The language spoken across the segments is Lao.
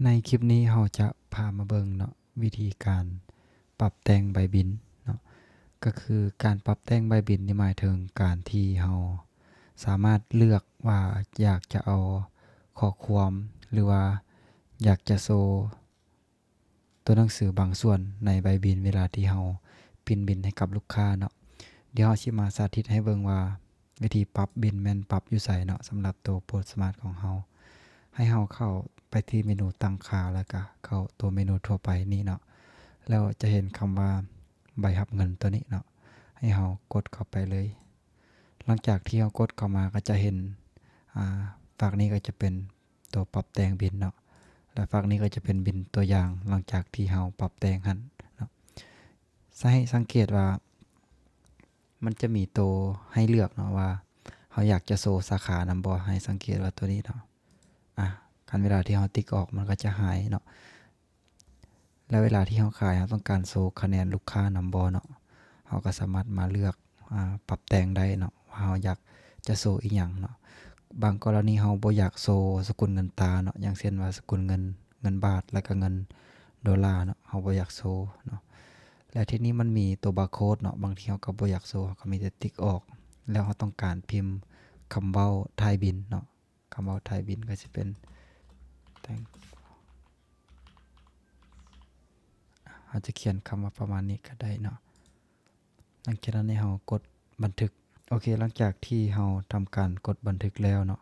ໃນຄລິບນີ້ເຮົາຈະພາມາເບິ່ງເນາະ ວິທີການປັບແຕ່ງໃບບິນເນາະ ກໍຄືການປັບແຕ່ງໃບບິນນີ້ໝາຍເຖິງການທີ່ເຮົາສາມາດເລືອກວ່າຢາກຈະເອົາຂໍ້ຄວາມ ຫຼືວ່າຢາກຈະໂຊ ຕົວໜັງສືບາງສ່ວນໃນໃບບິນ ເວລາທີ່ເຮົາປິ່ນບິນໃຫ້ກັບລູກຄ້າເນາະ. ດຽວເຮົາຊິມາສາທິດໃຫ້ເບິ່ງວ່າ ວິທີປັບບິນແມ່ນປັບຢູ່ໃສເນາະ ສຳລັບໂຕ Postmart ຂອງເຮົາ. ໃຫ້ເຮົາເຂົ້າໄປທີ່ເມນູຕັ້ງຄ່າ ແລ້ວກະເຂົ້າໂຕເມນູທົ່ວໄປນີ້ເນາະ ແລ້ວຈະເຫັນຄຳວ່າໃບຮັບເງິນໂຕນີ້ເນາະ ໃຫ້ເຮົາກົດເຂົ້າໄປເລີຍ. ຫຼັງຈາກທີ່ເຮົາກົດເຂົ້າມາກໍຈະເຫັນ ອາ ຟາກນີ້ກໍຈະເປັນໂຕປັບແຕ່ງບິນເນາະ ແລະ ຟາກນີ້ກໍຈະເປັນບິນຕົວຢ່າງ ຫຼັງຈາກທີ່ເຮົາປັບແຕ່ງຫັ້ນເນາະ. ໃຫ້ສັງເກດວ່າ ມັນຈະມີໂຕໃຫ້ເລືອກເນາະ ວ່າເຮົາຢາກຈະໂຊສາຂານຳບໍ່. ໃຫ້ສັງເກດວ່າໂຕນີ້ເນາະ ອາ ຄັນເວລາທີ່ເຮົາຕິກອອກ ມັນກໍຈະຫາຍເນາະ. ແລ້ວເວລາທີ່ເຮົາຂາຍ ເຮົາຕ້ອງການໂຊຄະແນນລູກຄ້ານຳບໍ່ເນາະ ເຮົາກໍສາມາດມາເລືອກ ອາ ປັບແຕ່ງໄດ້ເນາະ ວ່າເຮົາຢາກຈະໂຊອີ່ຫຍັງເນາະ. ບາງກໍລະນີເຮົາບໍ່ຢາກໂຊສະກຸນເງິນຕາເນາະ ຢ່າງເຊັ່ນວ່າສະກຸນເງິນ ເງິນບາດ ແລ້ວກໍເງິນໂດລາເນາະ ເຮົາບໍ່ຢາກໂຊເນາະ. ແລ້ວທີນີ້ມັນມີໂຕບາໂຄດເນາະ ບາງທີເຮົາກໍບໍ່ຢາກໂຊ ເຮົາກໍມີແຕ່ຕິກອອກ. ແລ້ວເຮົາຕ້ອງການພິມຄຳເວົ້າທ້າຍບິນເນາະ ຄຳເວົ້າທ້າຍບິນກໍຊິເປັນ Thank ເຮົາຈະຂຽນຄຳວ່າປະມານນີ້ກໍໄດ້ເນາະ. ຫຼັງຈາກນັ້ນໃຫ້ເຮົາກົດບັນທຶກ. ໂອເຄ ຫຼັງຈາກທີ່ເຮົາທຳການກົດບັນທຶກແລ້ວເນາະ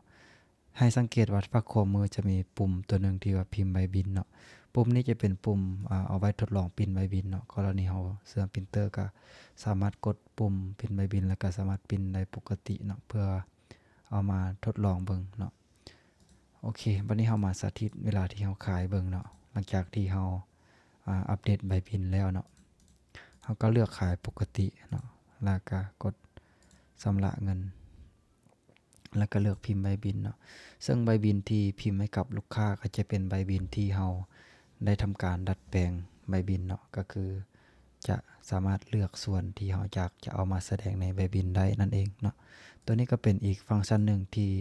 ໃຫ້ສັງເກດວ່າຟາກຂວາມືຈະມີປຸ່ມຕົວໜຶ່ງທີ່ວ່າພິມໃບບິນເນາະ. ປຸ່ມນີ້ຈະເປັນປຸ່ມ ອາ ເອົາໄວ້ທົດລອງປິ່ນໃບບິນເນາະ. ກໍລະນີເຮົາເຊື່ອມປຣິນເຕີ ກໍສາມາດກົດປຸ່ມປິ່ນໃບບິນ ແລ້ວກໍສາມາດປິ່ນໄດ້ປົກກະຕິເນາະ ເພື່ອເອົາມາທົດລອງເບິ່ງເນາະ. ໂອເຄ ບັດນີ້ເຮົາມາສາທິດເວລາທີ່ເຮົາຂາຍເບິ່ງເນາະ. ຫຼັງຈາກທີ່ເຮົາ ອາ ອັບເດດໃບບິນແລ້ວເນາະ ເຮົາກໍເລືອກຂາຍປົກກະຕິເນາະ ແລ້ວກໍກົດຊຳລະເງິນ ແລ້ວກໍເລືອກພິມໃບບິນເນາະ. ເຊິ່ງໃບບິນທີ່ພິມໃຫ້ກັບລູກຄ້າກໍຈະເປັນໃບບິນທີ່ເຮົາໄດ້ທຳການດັດແປງໃບບິນເນາະ ກໍຄື ຈະສາມາດເລືອກສ່ວນທີ່ເຮົາຢາກຈະເອົາມາສະແດງໃນໃບບິນໄດ້ນັ້ນເອງເນາະ. ຕົວນີ້ກໍເປັນອີກຟັງຊັນໜຶ່ງທີ່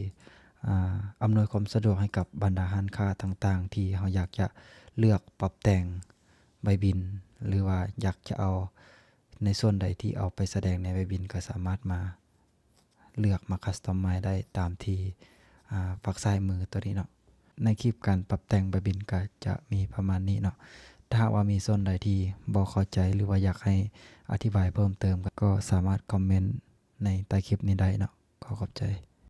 ອາ ອຳນວຍຄວາມສະດວກໃຫ້ກັບບັນດາຮ້ານຄ້າຕ່າງໆ ທີ່ເຮົາຢາກຈະເລືອກປັບແຕ່ງໃບບິນ ຫຼືວ່າຢາກຈະເອົາໃນສ່ວນໃດທີ່ເອົາໄປສະແດງໃນໃບບິນ ກໍສາມາດມາ ເລືອກມາ customize ໄດ້ຕາມທີ່ ອາ ຟາກຊ້າຍມືຕົວນີ້ເນາະ. ໃນຄລິບການປັບແຕ່ງໃບບິນກໍຈະມີປະມານນີ້ເນາະ. ຖ້າຫາກວ່າມີສ່ວນໃດທີ່ບໍ່ເຂົ້າໃຈ ຫຼືວ່າຢາກໃຫ້ອະທິບາຍເພີ່ມເຕີມ ກໍສາມາດຄອມເມັນໃນໃຕ້ຄລິບນີ້ໄດ້ເນາະ. ຂໍຂອບໃຈ.